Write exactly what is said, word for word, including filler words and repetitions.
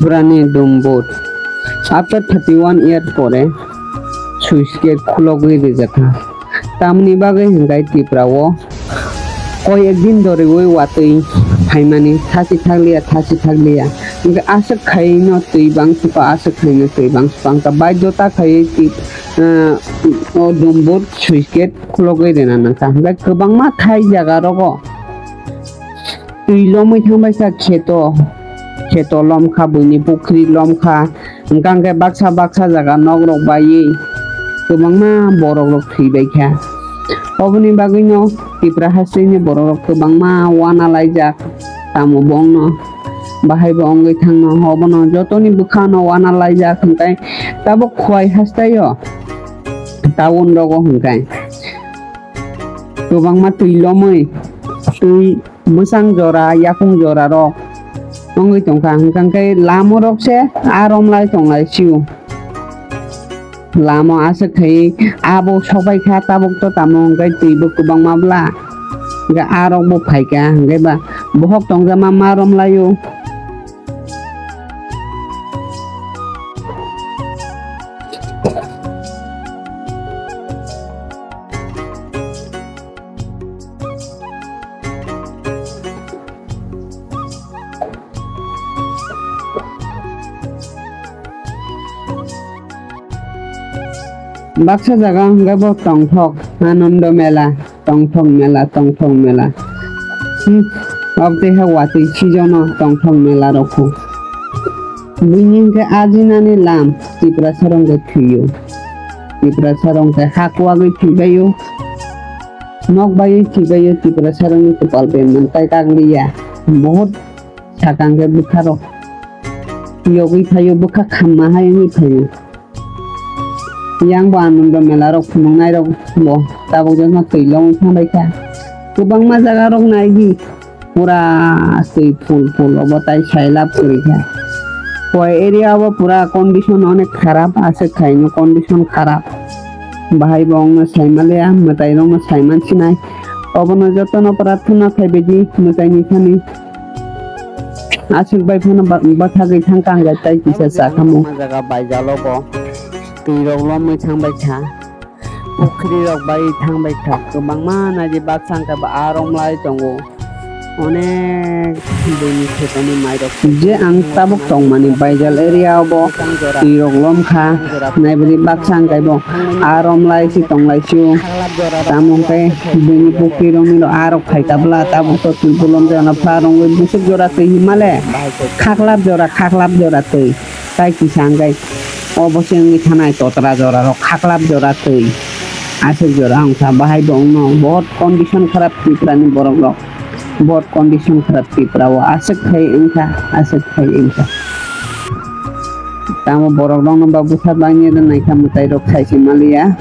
Tripurani dumbur. After thirty one years pore switch gate khulogwi rijakha. Tamni bagwi hwnkhe Tripura o koi ekdin doriwi watwi phaimani thasi thakliya, thasi thakliya. Hwnkhe aswk khaino twi bangsuka, aswk khaino twi bangsuka. Hwnkhe baidhota khaiwi twi, ah, o dumbur switch gate khulogwi rina nangkha. Hwnkhe kwbangma thai jaga rogo twi lomwi thangbaikha kheto, kheto lomkha, buini pukhri lomkha, hwnkha hwnkhe baksa baksa jaga nok rok baiwi kwbangma borok rok thwibaikha. Oboni bagwino Tripura hasteni borok rok kwbangma uanalaijak, tamo bongno bahai bo wngwi thangno, obono jotoni bwkhano uanalaijak hwnkhe tabuk Khowai hastaio town rogo hwnkhe kwbangma twi lomwi twi bwsang jora, yakung jora rok wngwi tongkha, hwnkha hwnkhe lama rok se a romlai tonglai sio. Lama aswk khai abo sobai kha, tabuk to tamo hwnkhe twi bo kwbangma bla, hwnkhe a rok bo phaikha, hwnkhe ba bohok tongjakma ma romlaio. Baksa jaga hwnkhe bo tongthok, Anando Mela, tongthok mela, tongthok mela. Hmm, obotwi ha watwi season o tongthok mela rokho. Buini hwnkhe ajinani lam, Tiprasa rok hwnkhe thwio. Tiprasa rok hwnkhe ha kuwagwi thwibaio. Nok baiwi thwibaio, Tiprasa rokni kwpal bemani tai kagliya. Bohot sakang khe bwkha rok yogwi phaio, bwkha khamma hai wngwi phaio. Yang bo Anando Mela rok phunuknai rok bo tabuk jotno twi lomwi thangbai kha. Kwbangma jaga rok nai di, pura twi phul phul obo tai sai lab kwrwi kha. Khowai area o bo pura condition onek kharap, aswk khaino condition kharap. Bahai bo wngno sai manliya, mwtai rokno sai mansinai. Obono jotono prarthana khai baidi mwtaini thani. Aswk bai phano ba-, bwthagwi thang kha hwnkhe tai kisa cha kha mo. Kwbangma jaga baijalo bo twi rok lomwi thang bai kha. Pukhri rok bai thang bai kha. Kwbangma naidi baksa hwnkhe bo a romlai tongo. Onek buini khetoni mai rok. Je ang tabuk tongmani Baijal area o bo twi rok lom kha. Naibrwi baksa hwnkhe bo a romlai si tonglai sio. Tamo hwnkhe buini pukhri rokni rok a rok phai kabla tabuk to twi bolong jana pha rwngwi busuk jora twi himale. Khaklap jora, khaklap jora twi. Tai kisa hwnkhe obo se wngwi thanai totra jora rok, khaklap jora twi. Aswk jora wngkha, bahai bo wngno. Bohot condition kharap Tripura ni borok rok. Bohot condition kharap Tripura o. Aswk khai wngkha, aswk khai wngkha. Tamo borok rokno ba bwsa bangni rwnaikha mwtai rok khai se manliya.